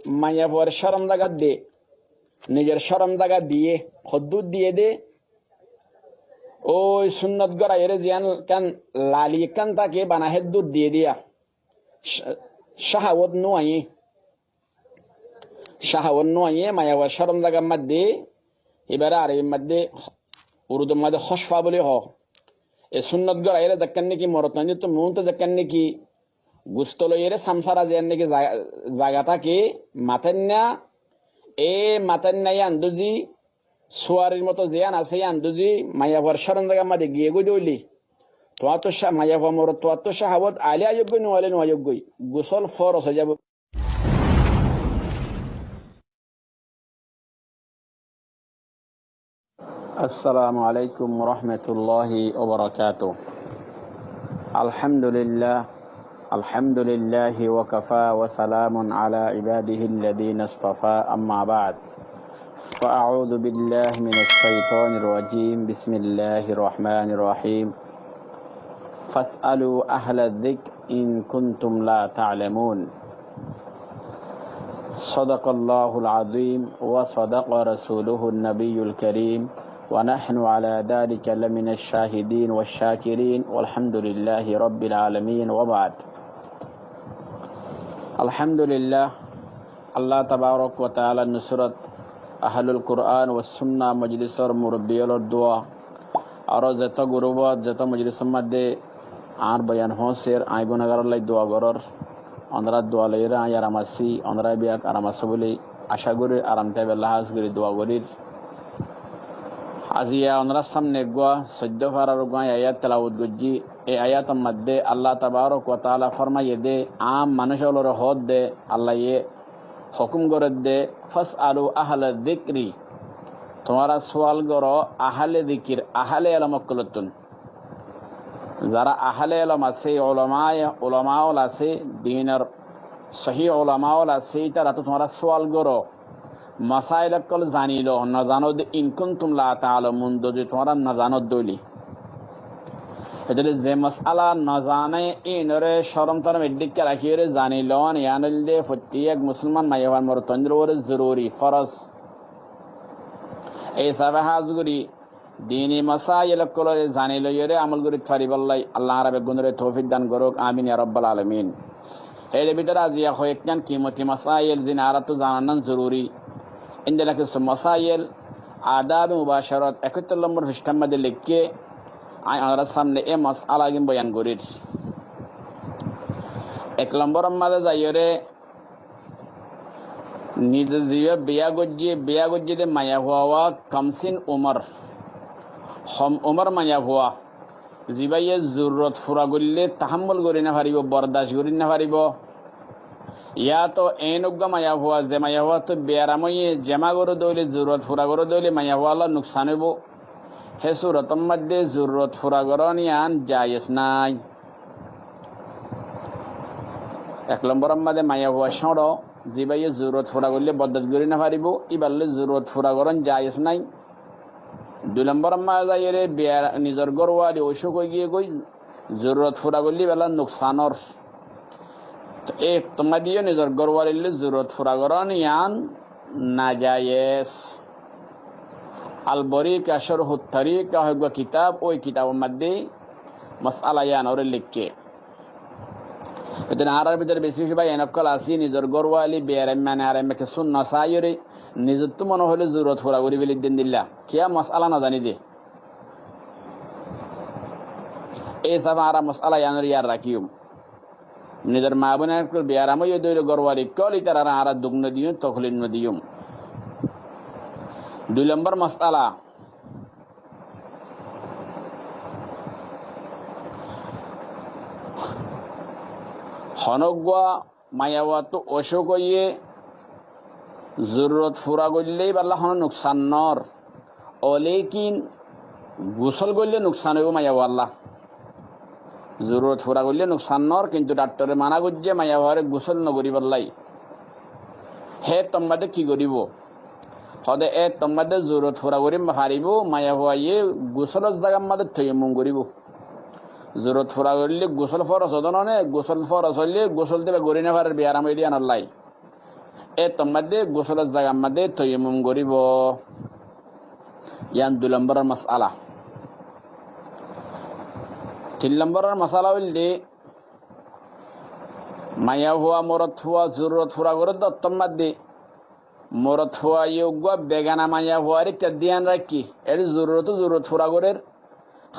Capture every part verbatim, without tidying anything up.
Maiyafuar córom zaga de, nizor córom zaga diye, hoddúr diye de, ói súnnot goráiyore ziyán ekkán lali ekkán táke bana héddúr diye diya. Cá-, cáhawot no aiyé. Cáhawot no aiyé, maiyafuar córom zagar maddé, ibáre Arobir maddé, Urdur maddé hócfa buli hoó. E súnnot goráiyore zekkán niki morot maincóttu muúntu zekkán niki gusto loiyóre samsára ziyán niki za-, zaga táke, matáinna, e matáinna yían dúzi, suarir moto ziyán asé yían dúzi, maiyafuar córom zagar maddé giyé goi dóile, tuáñttu cá-, maiyafua morot tuáñttu cáhawot aile aiyók goi, no aile no aiyók goi, gusól fóros ói zaibo. السلام عليكم ورحمة الله وبركاته. الحمد لله، الحمد لله وكفى وسلام على عباده الذين اصطفى، أما بعد، فأعوذ بالله من الشيطان الرجيم. بسم الله الرحمن الرحيم. فاسألوا أهل الذكر إن كنتم لا تعلمون. صدق الله العظيم وصدق رسوله النبي الكريم ونحن على ذلك لمن الشاهدين والشاكرين والحمد لله رب العالمين وبعد. الحمد لله. Allah tabarak wa taalar nusrot, Ahlul Quran wa Sunna mojlisor murobbi ólor dua, aró zeto gurubot, zeto mojlisor maddé añár boyan foóñser, aññí gunagaror lai dua goror. Onorár dua loiyóre aññí aram así, onorá biyák aram asó buli acá gorír, aram táibolla hás gorí dua gorír. Aziya onorár sámne eggúa soiddó farar eggúa ayat telawot goijjí. E ayator maddé Allah tabarak wa taala formaiyé dé, aám manúic ólore hoódde, Allaye hókum gorédde, "فاسألوا أهل الذكر", tuáñra súal goró ahále zikir, ahále elom ókkolóttun. Zará ahále elom asé, ulamaye, ulama ól asé, dinor sohí ulama ól asé, ítarattu tuáñra súal goró. Masáil ókkol zani lo, nozanódde, "إن كنتم لا تعلمون", zodi tuáñra nozanódde óile. Edde ze masala nozané, íinoré córom-torom eddíkka rakíyore zani loón, yián óilde fottí ek musolman maiyafuar morotfuainor uore zoruri, fóros. Ei hísafe hás gorí dini masáil ókkolóre zani loiyóre amol gorí faribálla Allah añára beggúnoré toufik dan gorouk, amin ya rabbal alamin. Ér bútore aziya hoekkán kimoti masáil zin añáráttu zananán zoruri. Índila kissú masáil, adab mubacarot ekóttor lombor fisthár maddé leikké, aññí onorár sámne e masalagín boyan gorír. Ek lombor maddé zaiyóre, nize zibá biya goijjé, biya goijjé dé maiyafua wá komsin umor, hom umor maiyafua, zibáye zorurot fura goillé tahámmul gorí nofaribó, bordac gorí nofaribó. Yáto eén uggúa maiyafua, ze maiyafuattu biyaram óiye, jemá goródde óile, zorurot fura goródde óile maiyafuallá nuksan óibo. Hé surotór maddé zorurot fura gorón yián jayes nái. Ek lombor maddé maiyafua cóñço, zibáye zorurot fura goillé bordac gorí nofaribó, íballói zorurot fura gorón jayes nái. Dui lombor maddé zaiyóre biyar-, nizor górwali ocúk óigiyé goi, zorurot fura goillé íballá nuksan ór. Toi e ottór maddé yó nizor górwalillói zorurot fura gorón yián najayes. Al-Bariqa Sharhut Tariqa hoó eggúa kitab, ói kitabor maddé masala yiánoré leikké. Ítara añárár bútore beci beci bái eén ókkol así, nizor górwali biyaraimma ne araimma kessú nosaiyóre, nizottú mone hoilé zorurot fura gorí felaidde endilla. Kiyá masala nozané dé. Ei hísafe añára masala yiánoré yad rakíyum. Nizor maa-boin ókkol biyaram óiye dé óile górwali ókkol ítararé añára duk nodiyum, toklif nodiyum. Dui lombor masala, honó eggúa maiyafuattu ocúk óiye, zorurot fura goillé íballá honó nuksan nór. Olekin gusól goillé nuksan óibo maiyafuallá. Zorurot fura goillé nuksan nór, kintu dhaktore mana goijjé maiyafuaré gusól nogoríballá. Hé ottór maddé ki goríbo? Hoóde e ottór maddé zorurot fura gorí faribó, maiyafuaye gusólor zagar maddé toyammum goríbo. Zorurot fura goillé gusól fóros ódde noné, gusól fóros óile gusól de íba gorí nofarér biyaram óiye dé yiánollá. Étor maddé gusolor zagar maddé toyamum goríbou. Yián dui lombóror masala. Tin lombóror masala óilde, maiyafua morotfua zorurot fura gorédde ottót maddé morotfuaye uggúa begana maiyafuar íkka dián raikké, eçé zorurot zorurot fura gorér,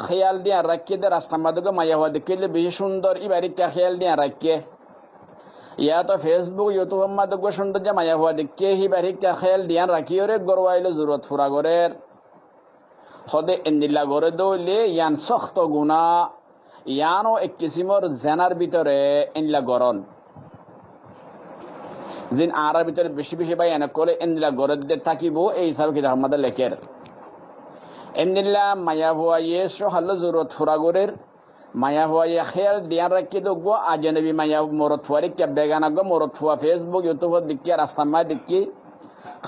héyal dián raikké dé, rastar maddé uggúa maiyafua deikké óile bicí cúndor, íbar íkka héyal dián raikké. Yáto Facebook, YouTube or maddé uggúa cúndor ze maiyafua deikké, híbar íkka héyal dián raikké, óre górwa óile zorurot fura gorér. Hóde endilla goré dé óile yián sókto guná, yiánou ek kisimor zenár bútore endilla gorón. Zin añárár bútore bicí bicí báiyain ókkole endilla goré dé tákibou, ei hísabe kitabor maddé lekér. Endilla maiyafuaye cóhorlói zorurot fura gorér, maiyafuaye héyal dián raikké dé uggúa ajenobi maiya morotfuar íkka, begana uggúa morotfua Facebook, YouTube ot deikké, rastar maddé deikké,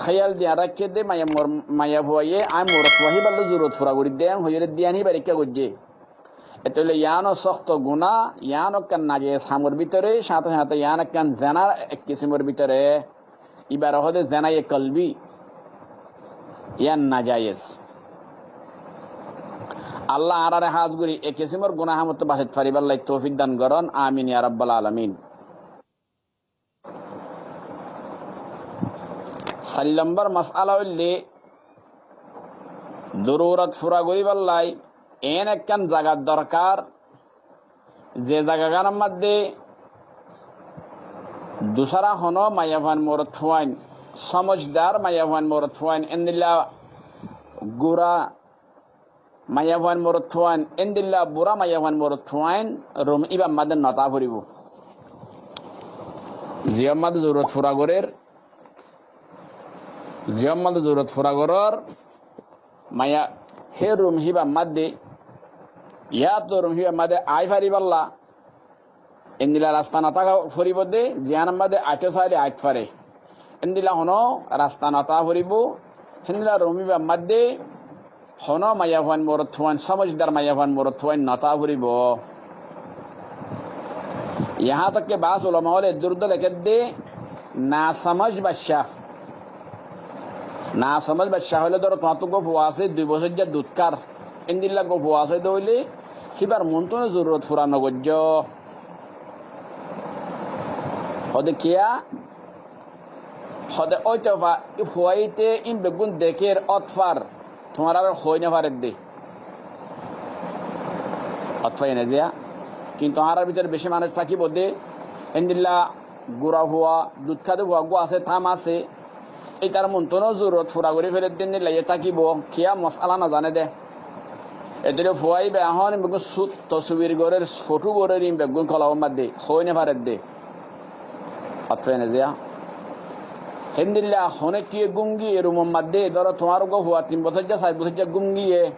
héyal dián raikké dé maiya mor-, maiyafuaye aññí morotfua híbar lói zorurot fura gorí dé hoiyóre dián híbar íkka goijjé. Etóile yiánou sókto guná, yián ekkán najayes hamor bútore, sáñte sáñte yián ekkán zenár ek kisimor bútore. Íbare hóde zenaye kolbi, yián najayes. Allah añáráre hás gorí e kisimor guná hamottú basit faribálla toufik dan gorón. Amin ya rabbal alamin. Sair lombor masala óilde, zorurot fura goríballai en ekkán zagar dorkar, ze zagagánor maddé dusára honó maiyafuain morotfuain, somójdar maiyafuain morotfuain, endilla gura maiyafuain morotfuain, endilla bura maiyafuain morotfuain rum íbar maddé no táa foribóu. Ziyór maddé zorurot fura gorér, ziyór maddé zorurot fura gorér, maiya hé rum híbar maddé, yáto rum híbar maddé aái faribálla, endilla rasta no táka foribóu dé, ziyánor maddé aitó sailé ait fare. Endilla honó rasta no táa foribóu, héndilla rum íbar maddé honó maiyafuain morotfuain, somójdar maiyafuain morotfuain no táa foribóu. Yahá tak ke baáz ulama ókkole eddúr dé lekédde, nasomój baiccá. Nasomój baiccá óile dóro tuáñttú uggúa fua asé, dui bosóijja dud kár. Endilla uggúa fua asé dé óile, híbar muúntu zorurot fura no goijjó. Hóde kiyá? Hóde óito fa-, fuaye íte ín beggún dekér, ótfar, tuáñráre hoói no faredde. Ótfar ene ziya. Kintu añárár bútore bicí manúic tákibou dé, héndilla gura fua, dud kádde fua uggúa asé, tam asé, ítar muúntu zorurot fura gorí feledde endilla tákibou, kiyá mosala no zane dé. Etóile fua íba ehón ín beggún sút toswir gorér, fotó gorér ín beggún kolobor maddé, hoói no faredde. Ótfar ene ziya. Héndilla honé kiyé gúm giyé rumor maddé, dóro tuáñr uggúa fua tin bosóijja, sair bosóijja gúm giyé,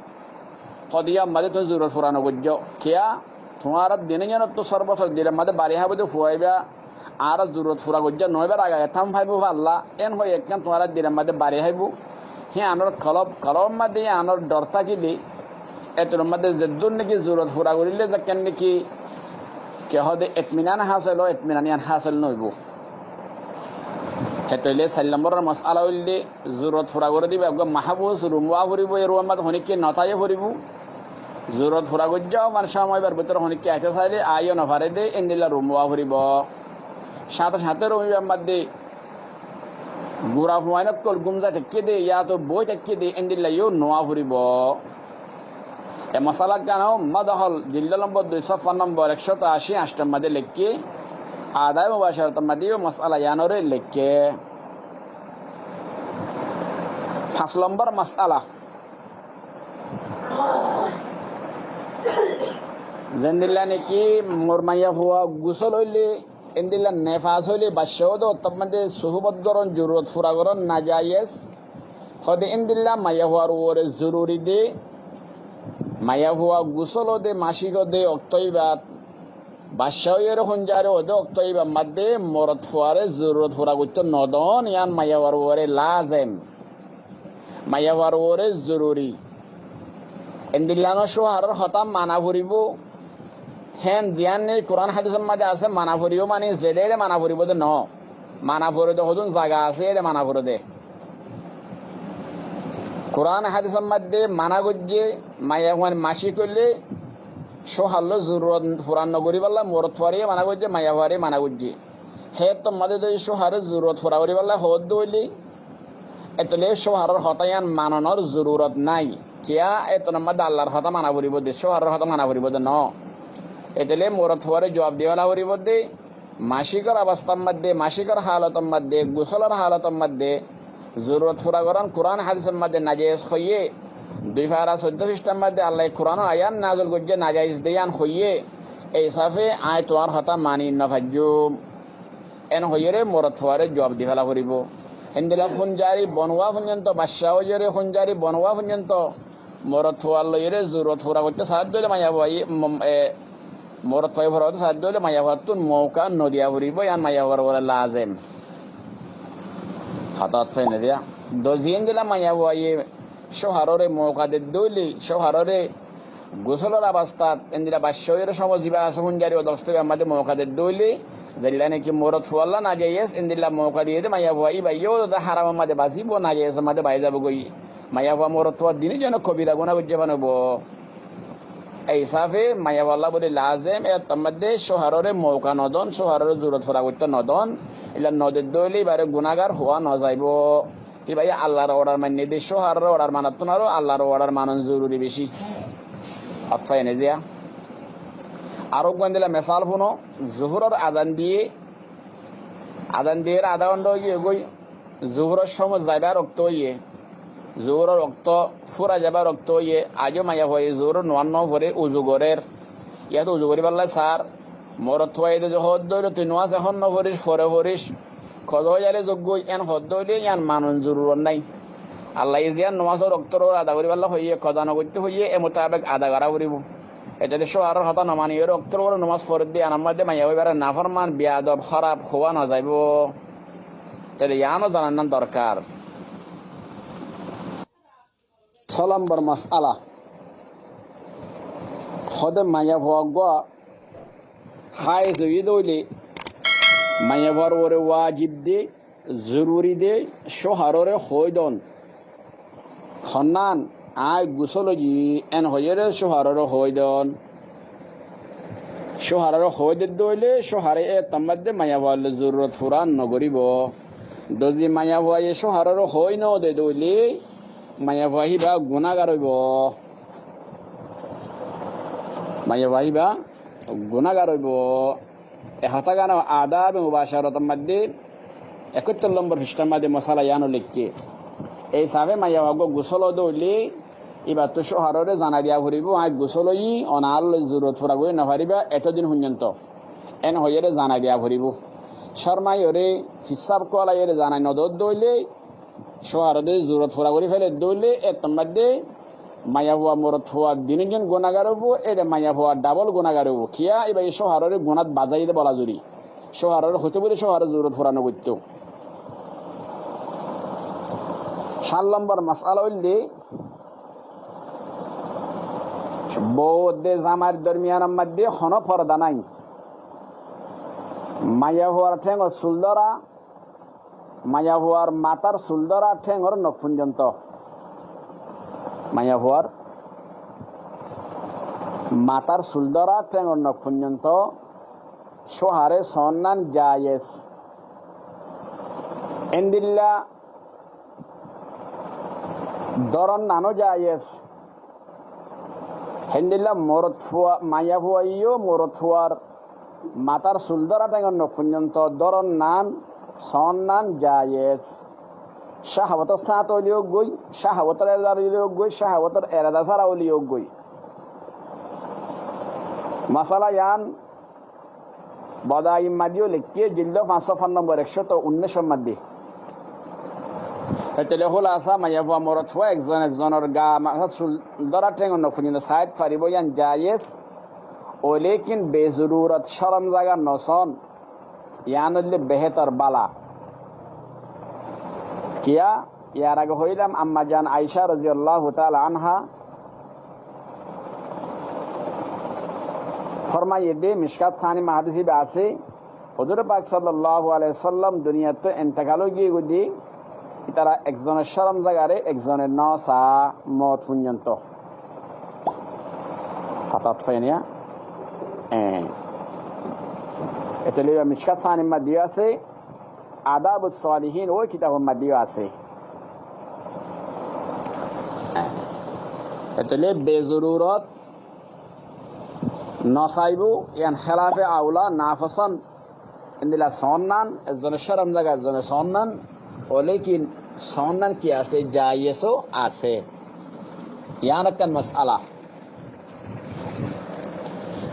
hóde yían maddé tuñí zorurot fura no goijjó. Kiyá? Tuáñrár dine yíanottú sórbosór dilor maddé bari háibou dé fua íba, añára zorurot fura goijjá no íbar age age tam faibóu falla, en hoi ekkán tuáñrár dilor maddé bari háibou. Híyanor kolob, kolobor maddé híyanor dhor tákile, etor maddé zeddúr niki zorurot fura goríle zekkán niki ke hóde itminan hásil ó, itminan yían hásil no óibou. Etóile sair lombor mosala óilde, zorurot fura goré dé íba uggúa mahfúz rum wá foribóu, e rumor maddé honíkka no táiyo foribóu. Zorurot fura goijjá, mane somói íbar bútore honíkka aitó sailé aáiyo no fare dé, endilla rum wá foribóu. Sáñte sáñte rum íbar maddé gura fuain ókkol gúm zai táikke dé, yáto boói táikke dé, endilla yó no wá foribóu. E mosala gán ó Madhol, jildo lombor dui, sófa lombor ekcót ací añctor maddé leikké, Adabe Mubacarator maddé yó mosala yíanoré leikké. Fañs lombor mosala. Zendilla niki mor maiyafua gusól óile, endilla nefas óile, baiccá óde ottót maddé suhúbot gorón, zorurot fura gorón najayes. Hóde endilla maiyafuar uore zoruri dé, maiyafua gusól óde, macík óde októ íbat, baiccá óiyore húnzare óde októ íbat maddé morotfuare zorurot fura goittó no don, yían maiyafuar uore lázem. Maiyafuar uore zoruri. Endilla no cóuharór hotá mana foribóu. Héen ziyán niki Kurán hádisor maddé asé mana foribóu mani zeçé eçé mana foribóu dé no. Mana fore de hodún zaga asé, ére mana fore de. Kuran hádisor maddé mana goijjé, maiyafuain macík óile cóuhar lói zururot furan nogoríbolla morotfuaré mana goijjé, maiyafuaré mana goijjé. Héttor maddé de cóuhare zururot fura goríbolla hoódde óile, éttolla cóuharor hotá yían manonor zururot nái. Kiyá? Éttor maddé Allar hotá mana foribó de, cóuharor hotá mana foribó de noó. Éttolla morotfuaré juab dibálla foribó de, macíkor abastár maddé, macíkor halotor maddé, gusólor halotor maddé zururot fura gorón Kuran hádisor maddé najayes hoiyé, dui fara soiddó fiçthar maddé Allaye Kuranor ayat nazil goijjé najayes de yían hoiyé, ei hísafe aññí tuáñr hotá mani nofaijjúm. En hoiyére morotfuaré juab diféla foribó. Héndilla hunjari bonuwa foijjonto, bacca óiyore hunjari bonuwa foijjonto morotfuar loiyóre zururot fura goittó saádde óile maiyafua, e, morotfuaye fura goittó saádde óile maiyafuattún mouka nodiya foribó, yían maiyafuar uore lazem. Hotá fúinne diya. Dózi héndilla maiyafuaye cóuharoré mouka dedde óile, cóuharoré gusólor abastát endilla bacca óiyore cómot zibá asé hunjari o doc toibar maddé mouka dedde óile, zeilla niki morotfualla najayes endilla mouka diyé de maiyafua íba yó de háramor maddé bazibó, najayesor maddé bazi zaibói. Maiyafua morotfua diní zone kobira guná goijjé fán óibo. Ei hísafe maiyafualla bóli lazem, éttor maddé cóuharoré mouka nodón, cóuharoré zururot fura goittó nodón, illa nodedde óile íbaré gunágar huá nozaibó. Íbaye Allar odar mainné de, cóuharor odar manattún aró Allar odar manon zoruri beci. Hotá fúinne diya. Aró uggwá endilla mesal fúno, zuhuror azan diyé, azan diyére adá gónta óigiyoi, zuhuror cómot zaibar októ óiye, zuhuror októ fúrai zaibar októ óiye, aijjó maiyafuaye zuhuror nomás noforé, uzu gorér. Yíato uzu goríbolla saár, morotfuaye de hoódde óile tui nomás ehón noforíc, fore foríc, koza ói zaile zogói, en hoódde óile yían manon zururot nái. Allaye ziyán nomásor októr uore ada goríbolla hoiyé, koza nogoitté hoiyé, e mutabek ada gorá foribó. Ete de cóuharor hotá nomaniyóre októr uore nomás foredde yíanor maddé maiyafua íbaré naforman, biyadob, hóraf huá nozaibó. Tóile yíano zanannan dorkar. Só lombor masala. Hóde maiyafua uggwá háiz óiye de óile, maiyafuar uore wajib de, zoruri de, cóuharoré hoóidon. Honnán, aññí gusól loiyí, en hoiyére cóuharoré hoóidon. Cóuharoré hoóidedde óile, cóuhare éttor maddé maiyafuar loi zururot furan nogoríbo. Dózi maiyafuaye cóuharoré hoói nodede óile, maiyafua híba gunágar óibo. Maiyafua híba gunágar óibo. E hotágan Adabe Mubacarotor maddé ekóttor lombor fiçthár maddé mosala yíano leikké. Ei hísafe maiyafua uggwá gusól óde óile, íbattú cóuharoré zanai diya foribó, aññí gusól óiyi, one añár loi zururot fura gorí nofaribá, etódin fóijjonto. En hoiyére zanai diya foribó. Córmaiyóre, fissáb kolaiyóre zanai nodedde óile, cóuharoré zururot fura gorí féledde óile, éttor maddé maiyafua morotfua diní zon gunágar óibo, éçe maiyafua dhabol gunágar óibo. Kiyá? Íbaye cóuharoré gunát bazaiyé de bola zuri. Cóuharoré hoitó bóli cóuharor zururot fura nogoittó. Sát lombor masala óilde, bou de zamair dormiyanor maddé honó forda nái. Maiyafuar théngor sul dóra, maiyafuar matár sul dóra théngor nok fóijjonto. Maiyafuar matár sul dóra théngor nok fóijjonto cóuhare soónnan jayes. Endilla dóronnanó jayes. Héndilla morotfua, maiyafuaiyó morotfuar matár sul dóra théngor nok fóijjonto dóronnan, soónnan jayes. Cáhawotor sáñt óileyo goi, cáhawotor erada óileyo goi, cáhawotor erada sára óileyo goi. Masala yían Bodain Madiyó leikké, jildo fañs, sófa nombor ekcót unnúicor maddé. Hétele húlasa maiyafua morotfua ekzon ekzonor gaa matár sul dóra théngor nok fóijjonto sáit faribó, yían jayes. Olekin bezururot córom zaga nosón, yían óilde behétor bála. Kiyá? Yar age hoóilam, Ammazan Aicá roziyallahu taala anha formaiyé de, Mickat Sani mahádis ibá asé, Huzur pak sallallahu alaihi wasallam duniyattu intekal ói giyé goi de, ítara ekzonor córom zagare ekzone no sa moot foijjonto. Hotá fúinniya? Eé. Etolla Mishkat Sanir maddeyó asé, Adabus Salihin ói kitabor maddeyó asé. Etolla bezorurot no saibo, yián hélafe aula, nafosón, endilla sonnan, ekzone córom zaga ekzone sonnan, olekin sonnan ki asé, jayes ó asé. Yián ekkán masala.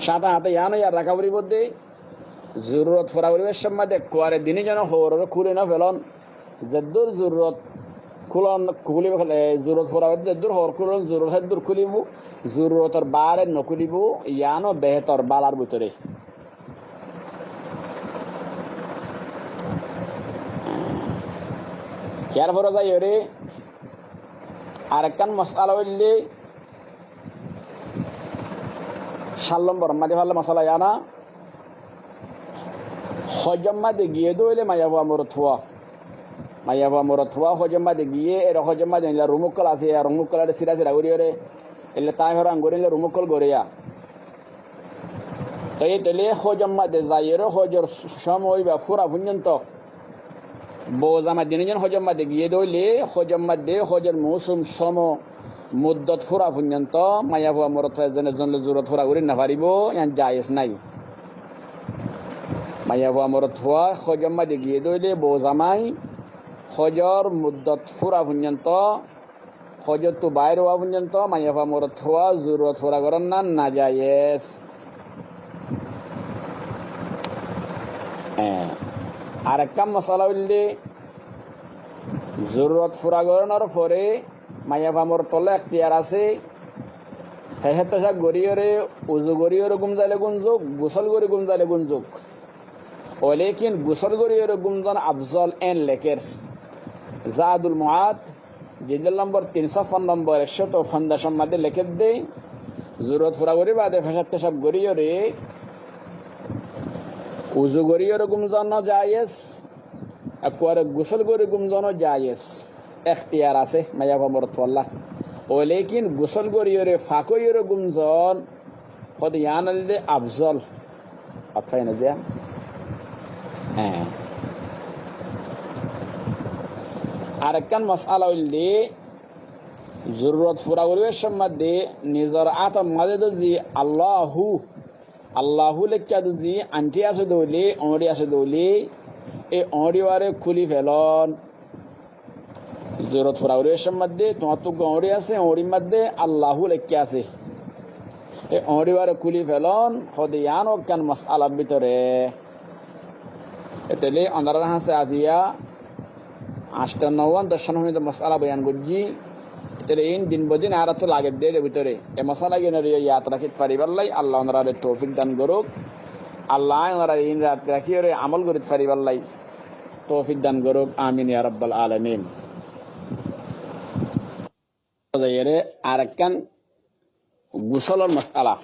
Sáte sáte yiáno yad raká foribó de, zorurot fura goribar somot de ekkuare dini zone hoororé kúli no felon, zeddur zorurot kúlon, kúlibo, e, zorurot fura goré zeddur hoor kúlon zorurot, zeddur kúlibo, zorurotor baare no kúlibo, yiáno behetor bálar bútore. Yar fore zaiyóre arekkán masala óilde, cát lombor maddé falla masala yián, hójor maddé giyé de óile maiyafua morotfua. Maiyafua morotfua hójor maddé giyé, ere hójor maddé endilla rum ókkol asé, rum ókkol ere sira sira gorí ere, endilla táifor angori endilla rum ókkol gorí ya. Toi etolla hójor maddé zaiyóre hójor cómo óiba fura foijjonto, bou zamai dini zon hójor maddé giyé de óile hójor maddé hójor mousum cómo muddot fura foijjonto maiyafua morotfua ekzone ekzonor zorurot fura gorí no faribó, yián jayes nái. Maiyafua morotfua hójor maddé giyé de óile bou zamai hójor muddot fura foijjonto, hójottu bair ówa foijjonto maiyafua morotfua zorurot fura goron nan najayes. Eé, arekkán masala óilde, zorurot fura goronor fore maiyafua morotfualla ektiyar asé, fecab tecab gorí ore, uzu gorí ore gúm zaile gúm zouk, gusól gorí gúm zaile gúm zouk. Olekin gusól gorí ore gúm zon afzol en lekér. Zadul Maad, jildor lombor tin, sófa lombor ekcót fonzaic maddé lekér de, zorurot fura gorí bade fecab tecab gorí ore, uzu gorí ore gúm zon ó jayes, ekkuare gusól gorí gúm zon ó jayes, ektiyar asé maiyafua morotfualla. Olekin gusól gorí ore fak ói ore gúm zon, hóde yián óilde afzol. Hotá fúinniya? Eé. Arekkán masala óilde, zorurot fura goribar somot de nizor átor maddé zodi Allahu, Allahu lekká zodi anthí asé de óile, oñçi asé de óile, e oñçi ware kúli felon. Zorurot fura goribar somot de tuáñttu uggwá oñçi asé, oñçir maddé Allahu lekká asé. E oñçi ware kúli felon, hóde yiáno ekkán masalar bútore. Etolla onorar hañsé aziya añcto, no, doc hon hon masala boyan goijjí. Etolla iín din bodin añáráttu lage de, de bútore. E masala gín ore yad rakít faribálla Allah onorare toufik dan gorouk. Allah añí onorare iín yad rakí ore amol gorít faribálla toufik dan gorouk, amin ya rabbal alamin. Zaiyóre arekkán gusólor masala.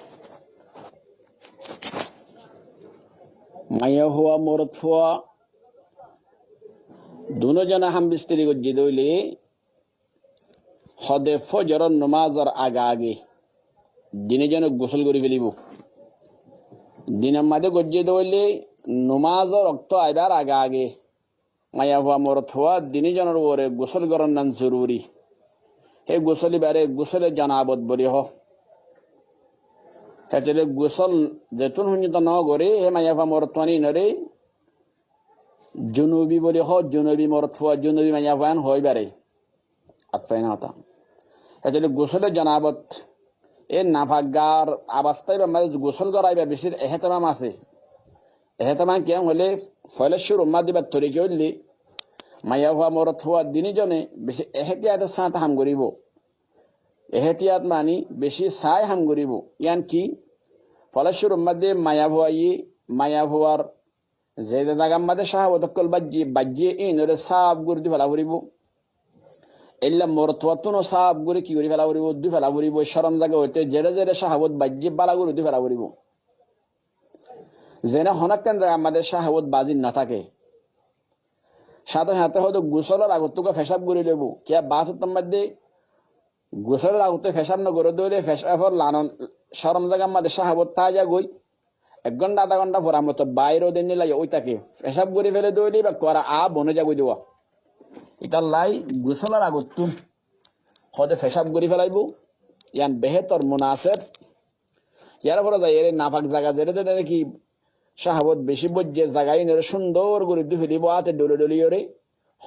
Maiyafua morotfua dunó zone ham bistiri goijjé de óile hóde fójoror nomazor age age dini zone gusól gorí felibó. Dinor maddé goijjé de óile nomazor októ aibar age age maiyafua morotfua dini zonor uore gusól goron nan zoruri. Hé gusól ibare gusóle zonabot buli hoó. Hétolla gusól zetún foijjonto no goré, hé maiyafua morotfua inore junubi buli hoó, junubi morotfua, junubi maiyafua en hoó ibare. Hotá fúinniya? Hétolla gusóle zonabot, e nafak gar abastá ibar maze gusól goraiba beci ehteram asé. Ehteram kiyá hoilé, foila cúrur maze ibar torika óilde, maiyafua morotfua dini zone beci ehtiyator sáte ham goribó. Ehtiyat mani beci sai ham goribó. Yián ki? Foila cúrur maze maiyafuaye, maiyafuar ze ze zagar maze cáhawot ókkol baijjé, baijjé inore saf gorí dúi fela foribó. Eilla morotfuattúno saf gorí ki gorí fela foribó? Dúi fela foribó. Córom zaga óite zere zere cáhawot baijjé bála gorí dúi fela foribó. Zene honókkan zagar maze cáhawot bazi no táke. Sáte sáte hoóde gusólor agottú uggwá fecáb gorí loibó. Kiyá baásottár maze gusólor agottú fecáb no goré dé óile fecábor lanon córom zagar maze cáhawot táa zagói. Ek gónta adá gónta fora moto baáre dé endilla ói táke. Fecáb gorí fele dé óile íba kuwara aá bon ói zagói dé. Ítar lai gusólor agottú hoóde fecáb gorí felaibó. Yián behétor munaseb. Yar fore zaiyóre nafak zaga zeré zeré naki cáhawot beci boijjé zaga íinoré cúndor gorí dúi felibó, áte dholi dholiyóre.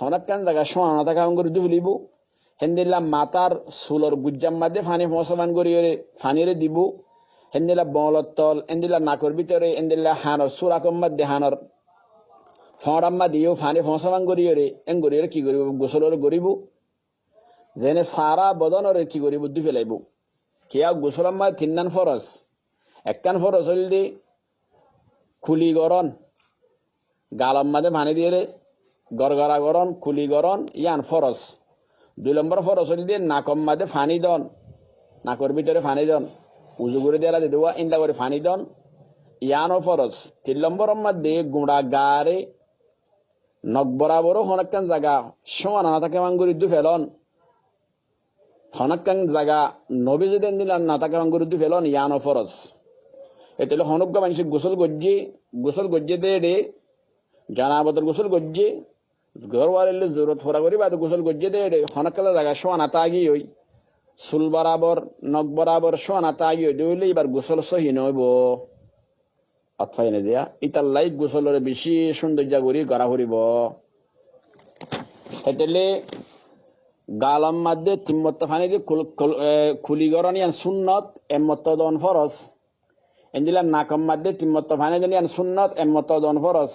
Honókkan zaga cúana no táke eman gorí dúi felibó. Héndilla matár sulor guijjar maze faní foóñsa eman goríyóre faniré dibó. Héndilla boñlor tol, héndilla nakor bútore, héndilla hanor súrakor maze, hanor foóñrar mazeyó faní foóñsa eman goríyóre, en goríyóre ki goríbou? Gusóloré goríbou. Zene sara bodonoré ki goríbou? Dúi felaibóu. Kiyá gusólor maze tinnán foros. Ekkán foros óilde kuli gorón, galor maze faní diyóre gorgora gorón, kuli gorón, yián foros. Dui lombor foros óilde nakor maze faní don, nakor bútore faní don, uzu gorí diyóre de dúa, endilla gorí faní don, yiáno foros. Tin lomboror maze guñça gaare nok boraboró honókkan zaga cúana no táke eman gorí dúi felón. Honókkan zaga no bizé dé endilla no táke eman gorí dúi felón, yiáno foros. Etolla honóggua maincé gusól goijjé, gusól goijjé dé éçe, janabotor gusól goijjé, górwalír loi zorurot fura gorí bade gusól goijjé dé éçe, honókkan zaga cúana táa giyói, sul borabor, nok borabor cúana táa giyói dé óile íbar gusól sóhi no óibou. Ot faiyó né diya, ítar lai gusóloré beci cúndoijja gorí gorá foribó. Hétolla galor maze tin motto faní di kul-, kul-, e, kuli gorón yián súnnot, ek motto don foros. Endilla nakor maze tin motto faní don yián súnnot, ek motto don foros.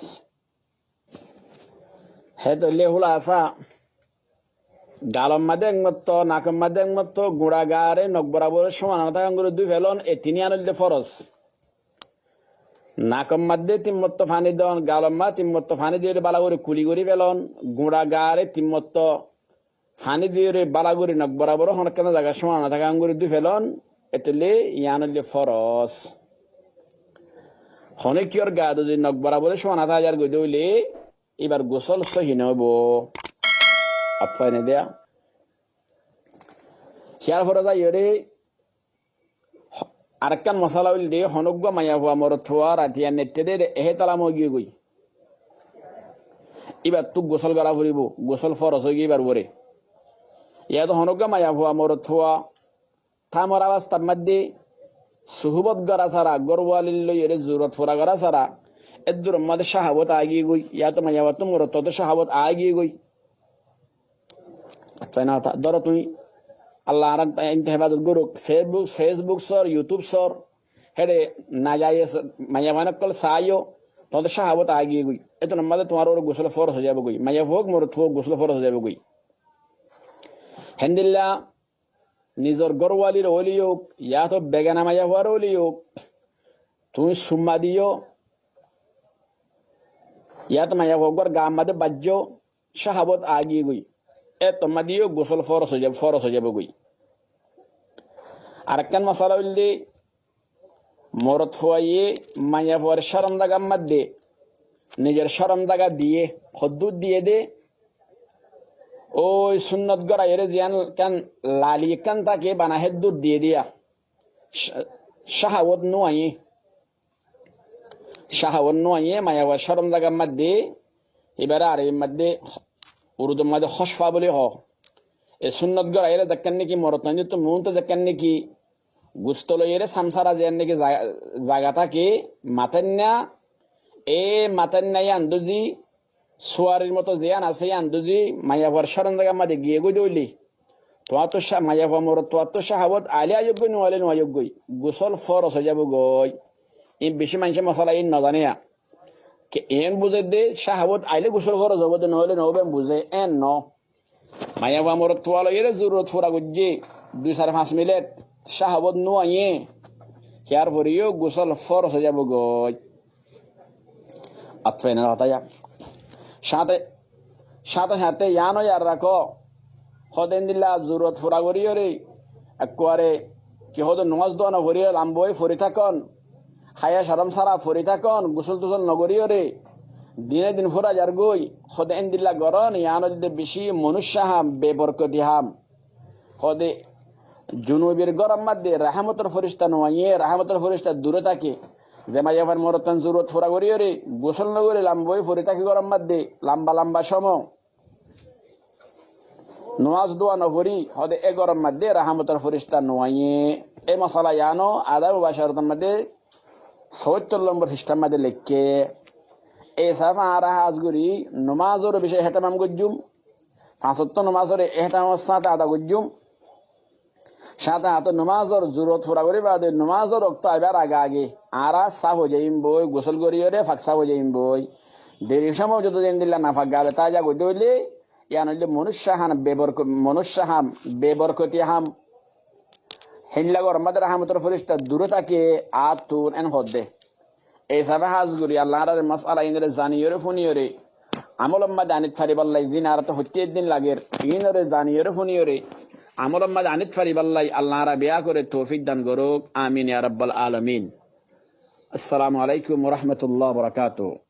Hétolla hulasa, galor maze ek motto, nakor maze ek motto, guñça gaare nok boraboró cúana no táke eman gorí dúi felón, e tin yián óilde foros. Nakor maze tin motto faní don, galor maze tin motto faní diyóre bála gorí kuli gorí felón, guñça gaare tin motto faní diyóre bála gorí nok boraboró honókkan zaga cúana no táke eman gorí dúi felón, etolla yián óilde foros. Honókiyór gaa zodi nok boraboró cúana táa zargói dé óile, íbar gusól sóhi no óibou. Ot faiyó né diya. Yar fore zaiyóre arekkán mosala óilde, honóggua maiyafua morotfua ratiya neitté dé éçe ehetalam ói giyói goi. Íbattú gusól gorá foribóu, gusól foros ói giyói íbar uore. Yáto honóggua maiyafua morotfua tamor abastar maze suhúbot gorá sára, górwalír loiyóre zorurot fura gorá sára, éddur maze cáhawot aái giyói goi, yáto maiyafuattú morotfuattú cáhawot aái giyói goi. Accá, ena hotá, dóro tuñí Allah añárar inte hefazot gorouk, Facebook, Facebook sór, YouTube sór, héçe najayes maiyafua ókkol saiyó, tuáñttu cáhawot aái giyói goi. Étunor maze tuáñr uore gusól foros ói zaibói goi. Maiyafua óuk, morotfua óuk, gusól foros ói zaibói goi. Héndilla nizor górwalír óile óuk, yáto begana maiyafuar óile óuk, tuñí summa diyó, yáto maiyafuar gaar maze baijjó, cáhawot aái giyói goi. Étunor maze yó gusól foros ói za-, foros ói zaibói goi. Arekkán mosala óilde, morotfuaye maiyafuar córom zagar maze nizor córom zaga diyé, hoddúr diyé dé, ói súnnot goráiyore ziyán ekkán lali ekkán táke bana héddur diyé dé yá. Cá-, cáhawot no aiyé. Cáhawot no aiyé, maiyafuar córom zagar maze, íbaré Arobir maze, Urdur maze hócfa buli hoó. E súnnot goráiyore zekkán niki morotfuain dé tuñí zekkán niki gusto loiyóre samsára ziyán niki za-, zaga táke, matáinna, e matáinna yían zodi suarir moto ziyán asé yían zodi maiyafuar córom zagar maze giyé goi dé óile, tuáñttu cá-, maiyafua morotfuattú cáhawot aile aiyók goi, no aile no aiyók goi, gusól foros ói zaibói goi. Iín beci maincé mosala iín no zane yá. Ke-, iín buzé dé cáhawot aile gusól foros óibo dé, no aile no óibo, iín buzé, en no. Maiyafua morotfua loiyóre zorurot fura goijjé, dui sair fañs minit, cáhawot no aiyé, yar fore yó gusól foros ói zaibói goi. Atta ene hotá yá. Cáñte, cáñte cáñte yíano yad rakó, hoóde endilla zorurot fura goríyore, ekkuare ki hoóde nomás dua no foriyóre lamba ói fori tákon, háya corom sára fori tákon, gusól-tusól nogoríyoré dine din fúrai zargói. Hóde éndilla gorón, yián óilde bicí monúicca ham, beborkoti ham. Hóde junubir góror maddé rahámotor fírista nuaiyé, rahámotor fírista duré táke. Ze maiyafuar morottan zururot fura goríyoré gusól nogorí lamba ói fori táke góror maddé lamba lamba cómo. Nomás dua noforí, hóde e góror maddé rahámotor fírista nuaiyé. E mosala yiáno adab mubacarotor maddé sóttor lombor fisthár maddé leikké. E hísafe añára hás gorí nomásor bicí ehtemam goijjúm. Fañs ottó nomásore ehtemamor sáñte ada goijjúm. Sáñte sáñte nomásor zururot fura gorí baade nomásor októ aibar age age añára sáf ói zaiyum boi, gusól goríyoré fak sáf ói zaiyum boi. Deri cómo zodi endilla nafak gale táza goijjé óile, yián óilde monúicca ham, beborko-, monúicca ham, beborkoti ham. Héndilla góror maddé rahámotor fírista duré táke, añáttun en hódde. E hísafe hás gorí Allah añáráre mosala iínoré zaniyoré fúniyoré amolor maddé anit faribálla, ziín añárattú hoitté eddin lager, iínoré zaniyoré fúniyoré amolor maddé anit faribálla Allah añára biyá goré toufik dan gorouk. Amin ya rabbal alamin. Assalamu alaikum wa rahmatullahi wa barakatuhu.